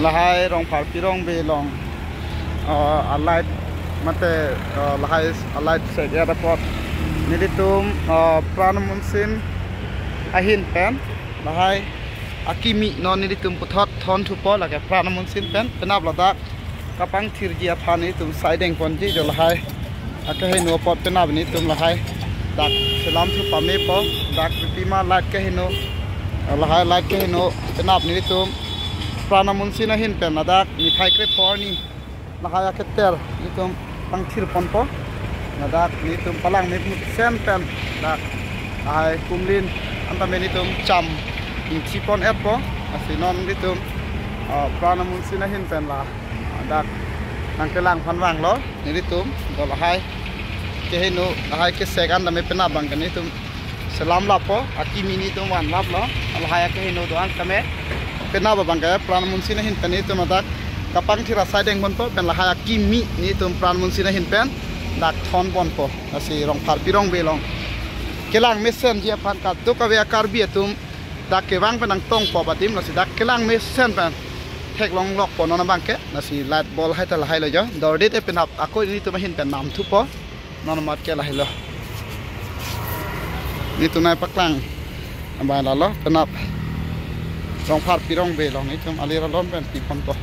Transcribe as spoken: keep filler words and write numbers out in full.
Lahai Rongpharpi Rongbe along, uh, a light mate, uh, lahai a light sek-et apot nelitum, uh, Pran Monsoon ahin pen lahai akimi non nelitum puthot thon thupo, lake Pran Monsoon pen penap ladak kapangthirji aphan nelitum saideng ponji jo. Lahai akeheno apot penap nelitum lahai dak selam thu pamepo, dak pima light keheno, lahai light keheno penap nelitum Pran Monsoon ahin pen ladak niphai krepho arni lahai aketer nelitum pangthir ponpo. Ladak nelitum palangme mesen pen dak lahai kumlin antame nelitum cham ingthi pon-etpo. Lasi non nelitum, ah, Pran Monsoon ahin pen ladak nangkelang aphan vanglo nelitum do. Lahai keheno lahai kesek antame penap abangke nelitum selam lapo, akimi nelitum van laplo. Lahai akeheno do-an tame penap abangke Pran Monsoon ahin pen nelitum ladak kapangthir asaideng ponpo, pen lahai akimi nelitum Pran Monsoon ahin pen dak thon ponpo. Lasi Rongpharpi Rongbe along kelang mesenji aphan kadokave a-Karbi atum dak kevang pen nangtongpo adim, lasi dak kelang mesen pen theklong lokpo non abangke. Lasi light bol hai ta lahai lo jo. Dordit e penap ako nelitum ahin pen nam thupo. Non amat ke lahai lo. Nelitum nangpaklang abang lalo penap Rongpharpi Rongbe along nelitum alir alon pen pi ponpo.